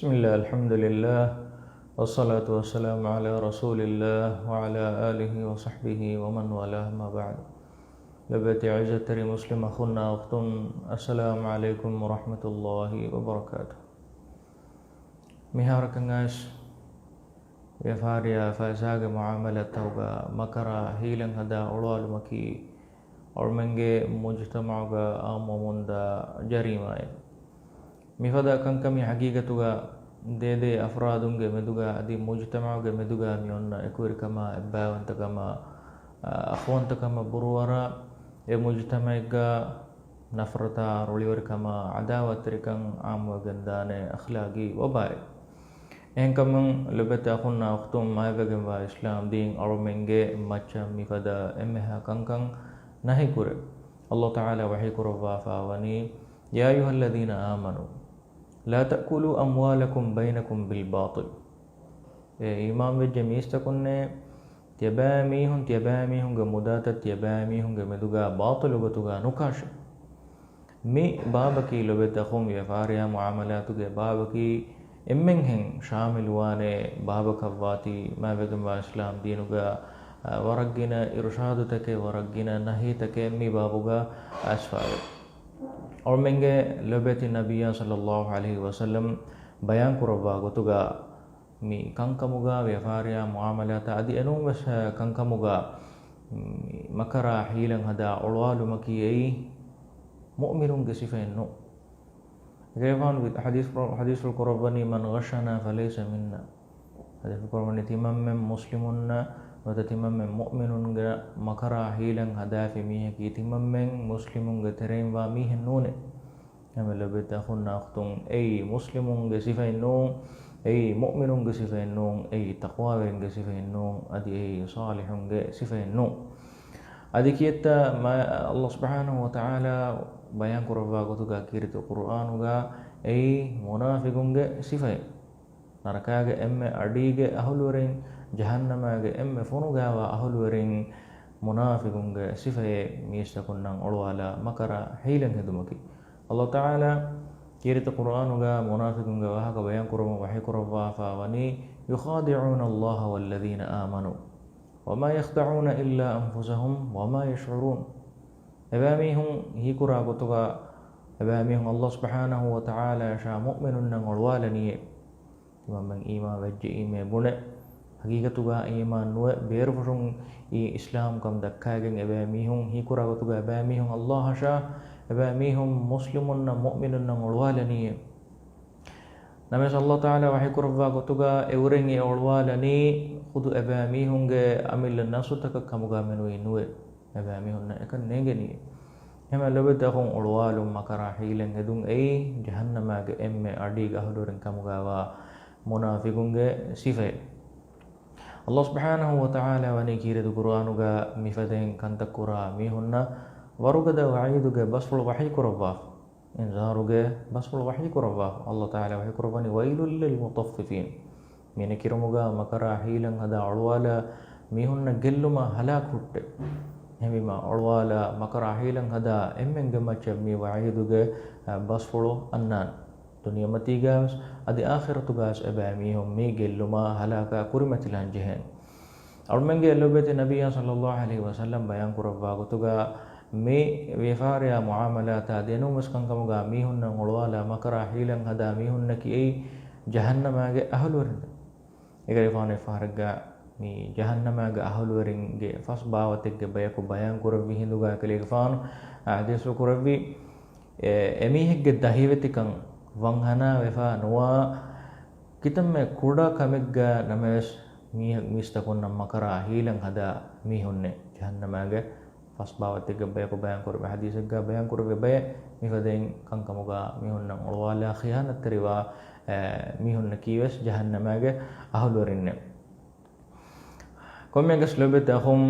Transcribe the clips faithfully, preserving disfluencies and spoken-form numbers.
بسم الله، الحمد لله، والصلاة والسلام على رسول الله وعلى آله وصحبه ومن والاه، أما بعد. ލޮބުވެތި އިއްޒަތްތެރި މުސްލިމް އަޚުންނާ އުޚްތުން، السلام عليكم ورحمة الله وبركاته. މިހާރަކަށް އައިސް ވިޔަފާރިއާ ފައިސާގެ މުޢާމަލާތްތަކުގަ މަކަރާ ހީލަތް ހަދާ އޮޅުވާލުމަކީ އަޅުމެންގެ މުޖުތަމަޢުގަ އާއްމުވަމުންދާ ޖަރީމާއެއް. މިފަދަ ކަންކަމީ ހަގީގަތުގަ ދޭދޭ އަފްރާދުންގެ މެދުގަ އަދި މުޖުތަމަޢުގެ މެދުގަ މި އޮންނަ އެކުވެރިކަމާ، އެއްބައިވަންތަކަމާ، އަ، އަޚުވަންތަކަމަށް ބުރޫއަރާ، އެ މުޖުތަމަޢެއްގަ ނަފްރަތާ، ރުޅިވެރިކަމާ، ޢަދާވާތްތެރިކަން ޢާއްމުވެގެންދާނެ އަޚްލާގީ ވަބާއެއް. އެހެންކަމުން ލޮބުވެތި އަޚުންނާ އުޚްތުން، މާތްވެގެންވާ އިސްލާމް ދީން އަޅުމެންގެ މައްޗަށް މިފަދަ އެންމެހާ ކަންކަން ނަހީކުރޭ. ﷲ ތަޢާލާ ވަޙީކުރައްވާފާވަނީ، يا أيها الذين آمنوا لا تأكلوا أموالكم بينكم بالباطل. އޭ އީމާންވެއްޖެ މީސްތަކުންނޭ، ތިޔަބައިމީހުން ތިޔަބައިމީހުންގެ މުދާތައް ތިޔަބައިމީހުންގެ މެދުގަ ބާޠިލު ގޮތުގަ ނުކާށޭ. މި ބާބަކީ ލޮބުވެތި އަޚުން، ވިޔަފާރިއާ މުޢާމަލާތުގެ ބާބަކީ އެންމެންހެން ޝާމިލުވާނެ ބާބަކަށްވާތީ، މާތްވެގެންވާ އިސްލާމް ދީނުގަ، އަ، ވަރަށްގިނަ އިރުޝާދުތަކެއް، ވަރަށްގިނަ ނަހީތަކެއް މި ބާބުގަ އައިސްފާވޭ. އަޅުމެންގެ ލޮބުވެތި ނަބިއްޔާ ޞައްލައްލާހު ޢަލައިހި ވަސައްލަމް ބަޔާންކުރައްވާ ގޮތުގަ، މި ކަންކަމުގަ، ވިޔަފާރިއާ މުޢާމަލާތަށް އަދި އެނޫންވެސް ކަންކަމުގަ، މި މަކަރާ ހީލަތް ހަދާ އޮޅުވާލުމަކީ އެއީ މުއުމިނުންގެ ސިފައެއް ނޫން. އެކަލޭގެފާނު ޙަދީޘް، ޙަދީޘްފުޅު ކުރައްވަނީ، من غشنا فليس منا. ޙަދީޘްފުޅު ކުރައްވަނީ، ތިމަންމެން މުސްލިމުންނަށް ނުވަތަ ތިމަންމެން މުއުމިނުންގެ މަކަރާ ހީލަތް ހަދާފި މީހަކީ ތިމަންމެން މުސްލިމުންގެ ތެރެއިންވާ މީހެއް ނޫނޭ. އެހެންވެ ލޮބުވެތި އަޚުންނާ އުޚްތުން، އެއީ މުސްލިމުންގެ ސިފައެއް ނޫން، އެއީ މުއުމިނުންގެ ސިފައެއް ނޫން، އެއީ ތަޤްވާވެރިންގެ ސިފައެއް ނޫން، އަދި އެއީ ޞާލިޙުންގެ ސިފައެއް ނޫން. އަދި ކިއެއްތަ މާ-، ﷲ ސުބްޙާނަހޫ ވަތަޢާލާ ބަޔާންކުރައްވާ ގޮތުގަ ކީރިތި ޤުރުއާނުގަ އެއީ މުނާފިޤުންގެ ސިފައެއް. ނަރަކާގެ އެންމެ އަޑީގެ އަހުލުވެރިން، ޖަހަންނަމާގެ އެންމެ ފޮނުގާވާ އަހުލުވެރިން، މުނާފިޤުންގެ ސިފައެއް މީސްތަކުންނަށް އޮޅުވާލާ މަކަރާ ހީލަތް ހެދުމަކީ. ﷲ ތަޢާލާ ކީރިތި ޤުރުއާނުގަ މުނާފިޤުންގެ ވާހަކަ ބަޔާންކުރަމުން ވަޙީކުރައްވާފާވަނީ، يخادعون الله والذين آمنوا وما يخدعون إلا أنفسهم وما يشعرون. އެބައިމީހުން ހީކުރާ ގޮތުގަ، އެބައިމީހުން ﷲ ސުބްޙާނަހޫ ވަތަޢާލާއަށާ މުއުމިނުންނަށް އޮޅުވާލަނީއޭ. ތިމަންމެން އީމާން ވެއްޖެއީމޭ ބުނެ، ހަގީގަތުގަ އީމާން ނުވެ، ބޭރުފުށުން އީ އިސްލާމްކަން ދައްކައިގެން އެބައިމީހުން ހީކުރާ ގޮތުގަ އެބައިމީހުން ﷲ އަށާ، އެބައިމީހުން މުސްލިމުންނަށް މުއުމިނުންނަށް އޮޅުވާލަނީއޭ. ނަމަވެސް ﷲ ތަޢާލާ ވަޙީކުރައްވާ ގޮތުގަ އެއުރެން އެ އޮޅުވާލަނީ ޚުދު އެބައިމީހުންގެ އަމިއްލަ ނަފްސުތަކަށް ކަމުގަ މެނުވީ ނުވެ. އެބައިމީހުންނަށް އެކަން ނޭނގެނީ. އެހެންވެ ލޮބުވެތި އަޚުން، އޮޅުވާލުން މަކަރާ ހީލަތް ހެދުން އެއީ ޖަހަންނަމާގެ އެންމެ އަޑީގެ އަހުލުވެރިން ކަމުގަވާ މުނާފިޤުންގެ ސިފައެއް. ﷲ ސުބްޙާނަހޫ ވަތަޢާލާ ވަނީ ކީރިތި ޤުރުއާނުގަ މިފަދައިން ކަންތައް ކުރާ މީހުންނަށް ވަރުގަދަ ވަޢީދުގެ ބަސްފުޅު ވަޙީކުރައްވާފަ. އިންޒާރުގެ ބަސްފުޅު ވަޙީކުރައްވާފަ. ﷲ ތަޢާލާ ވަޙީކުރައްވަނީ، ويل للمطففين. މިނެކިރުމުގަ މަކަރާ ހީލަތް ހަދާ އޮޅުވާލާ މީހުންނަށް ގެއްލުމާ ހަލާކު ހުއްޓޭ. އެހެންވީމާ، އޮޅުވާލާ މަކަރާ ހީލަތް ހަދާ އެންމެންގެ މައްޗަށް މި ވަޢީދުގެ، އަ، ބަސްފުޅު އަންނާނެ. ދުނިޔެމަތީގަވެސް އަދި އާޚިރަތުގަވެސް އެބައިމީހުން މި ގެއްލުމާ ހަލާކާ ކުރިމަތިލާން ޖެހޭނެ. އަޅުމެންގެ ލޮބުވެތި ނަބިއްޔާ ޞައްލައްލާހު ޢަލައިހި ވަސައްލަމް ބަޔާންކުރައްވާ ގޮތުގަ، މި ވިޔަފާރިއާ މުޢާމަލާތާ ދެނޫންވެސް ކަންކަމުގަ މީހުންނަށް އޮޅުވާލާ މަކަރާ ހީލަތް ހަދާ މީހުންނަކީ އެއީ ޖަހަންނަމާގެ އަހުލުވެރިން. އެކަލޭގެފާނު އެއްފަހަރެއްގަ މި ޖަހަންނަމާގެ އަހުލުވެރިންގެ ފަސް ބާވަތެއްގެ ބަޔަކު ބަޔާންކުރެއްވި ހިނދުގަ އެކަލޭގެފާނު ޙަދީޘް ކުރެއްވި، އެ، އެމީހެއްގެ ދަހިވެތިކަން ވަންހަނާވެފަ ނުވާ ކިތަންމެ ކުޑަ ކަމެއްގަ ނަމަވެސް މީހަކު މީސްތަކުންނަށް މަކަރާ ހީލަތް ހަދާ މީހުންނޭ. ޖަހަންނަމާގެ ފަސް ބާވަތެއްގެ ބަޔަކު ބަޔާންކުރެއްވި ޙަދީޘެއްގަ ބަޔާންކުރެއްވި ބައެއް މިފަދައިން ކަންކަމުގަ މީހުންނަށް އޮޅުވާލާ ޚިޔާނަތްތެރިވާ، އެ، މީހުންނަކީވެސް ޖަހަންނަމާގެ އަހުލުވެރިންނޭ. ކޮންމެއަކަސް ލޮބުވެތި އަޚުން،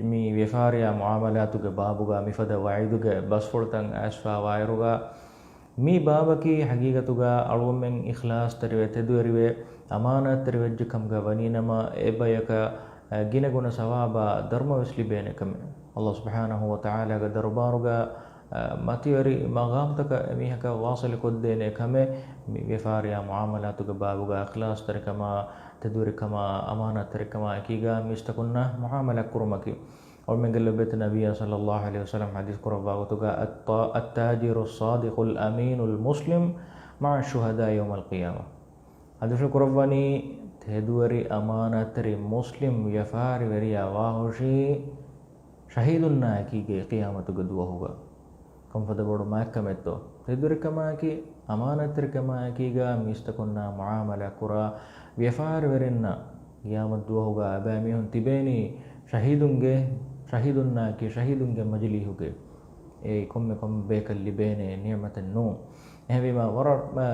މި ވިޔަފާރިއާ މުޢާމަލާތުގެ ބާބުގަ މިފަދަ ވަޢީދުގެ ބަސްފުޅުތައް އައިސްފާވާއިރުގަ، މި ބާބަކީ ޙަޤީޤަތުގަ އަޅުގަނޑުމެން އިޚްލާޞްތެރިވެ، ތެދުވެރިވެ، އަމާނާތްތެރިވެއްޖެ ކަމުގަ ވަނީނަމަ، އެ ބަޔަކަށް، އަ، ގިނަގުނަ ސަވާބާ ދަރުމަވެސް ލިބޭނެ ކަމެއް. ﷲ ސުބްޙާނަހޫ ވަތަޢާލާގެ ދަރުބާރުގަ އަ، މަތިވެރި މަގާމްތަކަށް އެމީހަކަށް ވާސިލުކޮށްދޭނެ ކަމެއް މި ވިޔަފާރިއާ މުޢާމަލާތުގެ ބާބުގަ އިޚްލާޞްތެރިކަމާ، ތެދުވެރިކަމާ، އަމާނާތްތެރިކަމާ އެކީގަ މީސްތަކުންނާ މުޢާމަލާތް ކުރުމަކީ. އަޅުމެންގެ ލޮބުވެތި ނަބިއްޔާ ޞައްލައްލާހު ޢަލައިހި ވަސައްލަމް ޙަދީޘް ކުރައްވާ ގޮތުގަ، "التا-، التاجر الصادق الأمين المسلم مع الشهداء يوم القيامة." ޙަދީޘް ކުރައްވަނީ، ތެދުވެރި އަމާނާތްތެރި މުސްލިމް ވިޔަފާރިވެރިޔާ ވާހުށީ ޝަހީދުންނާ އެކީގައި ޤިޔާމަތުގެ ދުވަހުގަ. ކޮންފަދަ ބޮޑު މާތްކަމެއްތޯ؟ ތެދުވެރިކަމާއެކީ، އަމާނާތްތެރިކަމާއެކީގަ މީސްތަކުންނާ މުޢާމަލާ ކުރާ ވިޔަފާރިވެރިންނަށް ޤިޔާމަތު ދުވަހުގަ އެބައިމީހުން ތިބޭނީ ޝަހީދުންގެ، ޝަހީދުންނާއެކީ ޝަހީދުންގެ މަޖިލީހުގައި. އެއީ ކޮންމެ ކޮން ބަޔަކަށް ލިބޭނެ ނިޢުމަތެއް ނޫން. އެހެންވީމަ، ވަރަށް، އަ،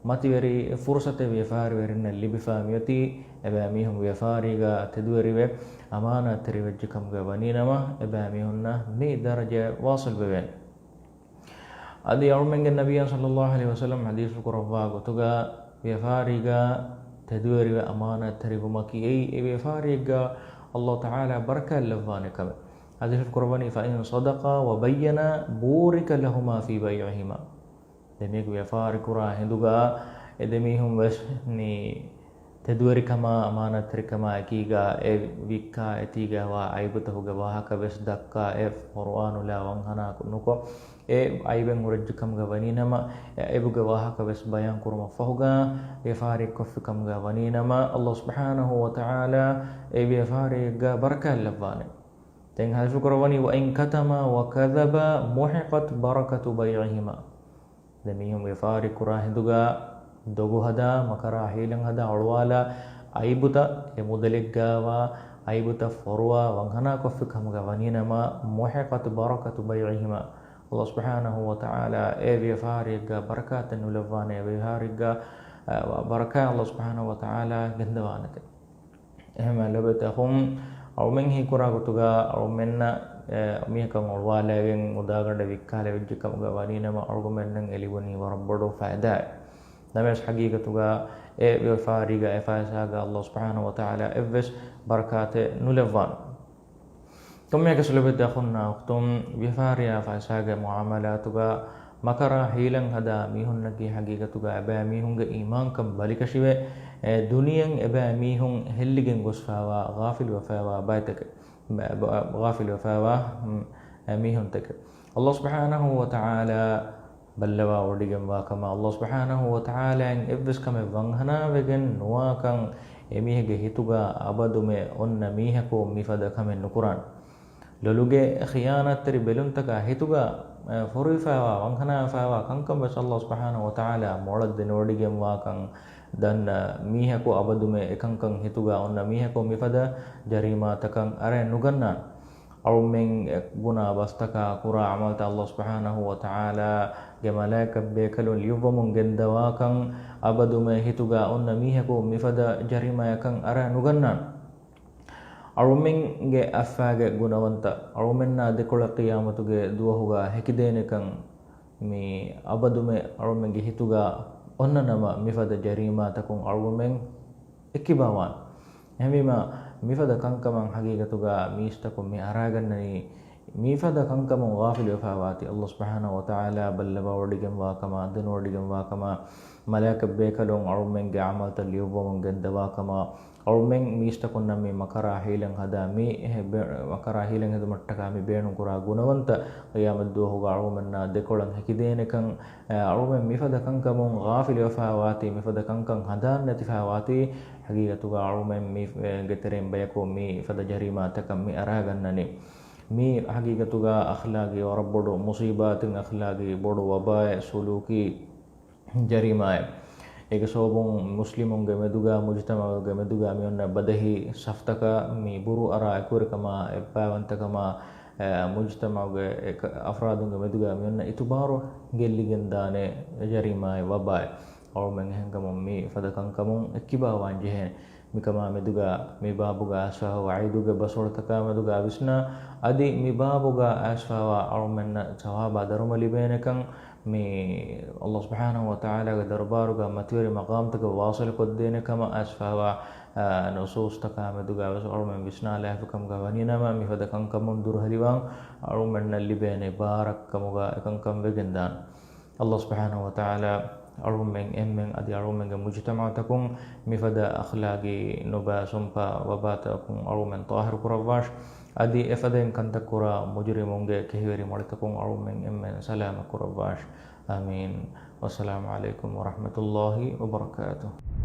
މަތިވެރި ފުރުޞަތެއް ވިޔަފާރިވެރިންނަށް ލިބިފާ މިއޮތީ، އެބައިމީހުން ވިޔަފާރީގަ ތެދުވެރިވެ، އަމާނާތްތެރިވެއްޖެ ކަމުގަ ވަނީނަމަ، އެބައިމީހުންނަށް މި ދަރަޖައަށް ވާޞިލްވެވޭނެ. އަދި އަޅުމެންގެ ނަބިއްޔާ ޞައްލައްލާހު ޢަލައިހި ވަސައްލަމް ޙަދީޘް ކުރައްވާ ގޮތުގަ، ވިޔަފާރީގަ ތެދުވެރިވެ އަމާނާތްތެރިވުމަކީ އެއީ، އެ ވިޔަފާރިއެއްގަ ﷲ ތަޢާލާ ބަރަކާތް ލައްވާނެ ކަމެއް. ޙަދީޘް ކުރައްވަނީ، "فإن صدقا وبينا بورك لهما في بيعهما." ދެމީހަކު ވިޔަފާރި ކުރާ ހިނދުގަ، އެ ދެމީހުން ވެސް މި ތެދުވެރިކަމާ، އަމާނާތްތެރިކަމާ އެކީގަ، އެ ވިއްކާ އެތީގަ ވާ އައިބުތަކުގެ ވާހަކަ ވެސް ދައްކާ، އެ ފޮރުވާ ނުލާ ވަންހަނާ ނުކޮށް، އެ އައިބެއް ހުރެއްޖެ ކަމުގަ ވަނީނަމަ، އެ އައިބުގެ ވާހަކަ ވެސް ބަޔާން ކުރުމަށް ފަހުގަ، ވިޔަފާރި ކޮށްފި ކަމުގަ ވަނީނަމަ، ﷲ ސުބްޙާނަހޫ ވަތަޢާލާ އެ ވިޔަފާރިއެއްގަ ބަރަކާތް ލައްވާނެ. ދެން ޙަދީޘް ކުރައްވަނީ، "وإن كتما وكذبا محقت بركة بيعهما." ދެ މީހުން ވިޔަފާރި ކުރާ ހިނދުގަ ދޮގު ހަދާ، މަކަރާ ހީލަން ހަދާ އޮޅުވާލާ އައިބުތައް، އެ މުދަލެއްގައިވާ އައިބުތައް ފޮރުވާ ވަންހަނާ ކޮށްފި ކަމުގަ ވަނީނަމަ، محقت بركة بيعهما. ﷲ ސުބްޙާނަހޫ ވަތަޢާލާ އެ ވިޔަފާރިއެއްގަ ބަރަކާތެއް ނުލައްވާނެ، އެ ވިޔަފާރިއެއްގަ، އަ، ބަރަކާތް ﷲ ސުބްޙާނަހޫ ވަތަޢާލާ ގެންދަވާނެތެ. އެހެންވެ ލޮބުވެތި އަޚުން، އަޅުމެން ހީކުރާ ގޮތުގަ އަޅުމެންނަށް، އެ، މީހަކަށް އޮޅުވާލައިގެން މުދާގަނޑެއް ވިއްކާލެވިއްޖެ ކަމުގަ ވަނީނަމަ އަޅުގަމެންނަށް އެ ލިބުނީ ވަރަށް ބޮޑު ފައިދާއެއް. ނަމަވެސް ޙަޤީޤަތުގަ އެ ވިޔަފާރީގަ އެ ފައިސާގަ ﷲ ސުބްޙާނަހޫ ވަތަޢާލާ އެއްވެސް ބަރަކާތެއް ނުލައްވާނެ. ކޮންމެއަކަސް ލޮބުވެތި އަޚުންނާ އުޚްތުން، ވިޔަފާރިއާ ފައިސާގެ މުޢާމަލާތުގަ މަކަރާ ހީލަން ހަދާ މީހުންނަކީ ޙަޤީޤަތުގަ އެބައިމީހުންގެ އީމާންކަން ބަލިކަށިވެ، އެ ދުނިޔެއިން އެބައިމީހުން ހެއްލިގެން ގޮސްފައިވާ، ޣާފިލުވެފައިވާ ބައިތަކެއް، ބަ-، ބަ-، ޣާފިލުވެފައިވާ، މް، އެ މީހުންތަކެއް. ﷲ ސުބްޙާނަހޫ ވަތަޢާލާ ބައްލަވާވޮޑިގެންވާކަމަށް، ﷲ ސުބްޙާނަހޫ ވަތަޢާލާއިން އެއްވެސް ކަމެއް ވަންހަނާވެގެން ނުވާކަން، އެމީހެއްގެ ހިތުގަ އަބަދުމެ އޮންނަ މީހަކު މިފަދަ ކަމެއް ނުކުރާނެ. ލޮލުގެ ޚިޔާނާތްތެރި ބެލުންތަކާ ހިތުގަ، އަ، ފޮރުވިފައިވާ، ވަންހަނާފައިވާ ކަންކަން ވެސް ﷲ ސުބްޙާނަހޫ ވަތަޢާލާ މޮޅަށް ދެނެވޮޑިގެންވާކަން ދަންނަ މީހަކު އަބަދުމެ އެކަންކަން ހިތުގަ އޮންނަ މީހަކު މިފަދަ ޖަރީމާތަކަށް އަރައެއް ނުގަންނާނެ. އަޅުމެން ގުނާ ބަސްތަކާ ކުރާ ޢަމަލްތައް ﷲ ސުބްޙާނަހޫ ވަތަޢާލާގެ މަލާއިކަތް ބޭކަލުން ލިޔުއްވަމުން ގެންދަވާކަން، އަބަދުމެ ހިތުގަ އޮންނަ މީހަކު މިފަދަ ޖަރީމާޔަކަށް އަރައެއް ނުގަންނާނެ. އަޅުމެންގެ އަތްފައިގެ ގުނަވަންތައް އަޅުމެންނާ ދެކޮޅަށް ޤިޔާމަތުގެ ދުވަހުގަ ހެކިދޭނެކަން މި އަބަދުމެ އަޅުމެންގެ ހިތުގަ އޮންނަ ނަމަ، މިފަދަ ޖަރީމާތަކުން އަޅުމެން އެއްކިބާވާނެ. އެހެންވީމަ، މިފަދަ ކަންކަމަށް ޙަޤީޤަތުގަ މީސްތަކުން މި އަރާގަންނަނީ، މިފަދަ ކަންކަމުން ޣާފިލުވެފައިވާތީ، ﷲ ސުބްޙާނަހޫ ވަތަޢާލާ ބައްލަވާވޮޑިގެންވާކަމަށް، ދެނެވޮޑިގެންވާކަމަށް، މަލާއިކަތް ބޭކަލުން އަޅުމެންގެ ޢަމަލްތައް ލިޔުއްވަމުން ގެންދަވާކަމަށް، އަޅުމެން މީސްތަކުންނަށް މި މަކަރާ ހީލަން ހަދާ މި އެހެ-، ބެ-، މަކަރާ ހީލަން ހެދުމަށްޓަކާ މި ބޭނުންކުރާ ގުނަވަންތައް، ޤިޔާމަތް ދުވަހުގަ އަޅުމެންނާ ދެކޮޅަށް ހެކިދޭނެކަން، އަޅުމެން މިފަދަ ކަންކަމުން ޣާފިލުވެފައިވާތީ، މިފަދަ ކަންކަން ހަނދާން ނެތިފައިވާތީ، ޙަޤީޤަތުގަ އަޅުމެން މީ، ގެ ތެރެއިން ބަޔަކު މި ފަދަ ޖަރީމާތަކަށް މި އަރާގަންނަނީ. މީ ޙަޤީޤަތުގަ އަޚްލާގީ ވަރަށް ބޮޑު މުޞީބާތެއް، އަޚްލާގީ ބޮޑު ވަބާއެއް، ސުލޫކީ ޖަރީމާއެއް. އޭގެ ސަބަބުން މުސްލިމުންގެ މެދުގަ، މުޖުތަމަޢުގެ މެދުގަ މިއޮންނަ ބަދަހި ސަފްތަކާ މި ބުރޫ އަރާ އެކުވެރިކަމާ، އެއްބައިވަންތަކަމާ، އެ، މުޖުތަމަޢުގެ އެ ކަ-، އަފްރާދުންގެ މެދުގަ މިއޮންނަ އިތުބާރު ގެއްލިގެންދާނެ ޖަރީމާއެއް، ވަބާއެއް. އަޅުމެން އެހެންކަމުން މި ފަދަ ކަންކަމުން އެއްކިބާވާން ޖެހޭނެ. މިކަމާ މެދުގަ މި ބާބުގަ އައިސްފައިވާ ވަޢީދުގެ ބަސްފުޅުތަކާ މެދުގަ ވިސްނާ، އަދި މި ބާބުގަ އައިސްފައިވާ އަޅުމެންނަށް ސަވާބާ ދަރުމަ ލިބޭނެކަން، މި ﷲ ސުބްޙާނަހޫ ވަތަޢާލާގެ ދަރުބާރުގަ މަތިވެރި މަޤާމްތަކަށް ވާޞިލުކޮށްދޭނެ ކަމަށް އައިސްފައިވާ، އާ، ނުޞޫޞްތަކާ މެދުގަ ވެސް އަޅުމެން ވިސްނާލާފިކަމުގަ ވަނީނަމަ، މިފަދަ ކަންކަމުން ދުރުހެލިވާން އަޅުމެންނަށް ލިބޭނެ ބާރަށް ކަމުގަ އެކަންކަން ވެގެންދާން. ﷲ ސުބްޙާނަހޫ ވަތަޢާލާ އަޅުމެން އެންމެން އަދި އަޅުމެންގެ މުޖުތަމަޢުތަކުން މިފަދަ އަޚްލާގީ ނުބައި ސުންޕާ ވަބާތަކުން އަޅުމެން ޠާހިރު ކުރައްވާށި. އަދި އެފަދައިން ކަންތައް ކުރާ މުޖުރިމުންގެ ކެހިވެރި މޮޅިތަކުން އަޅުމެން އެންމެން ސަލާމަތް ކުރައްވާށި. އާމީން. ވައްސަލާމު ޢަލައިކުމް ވަރަޙްމަތުﷲ ވަބަރަކާތުހު.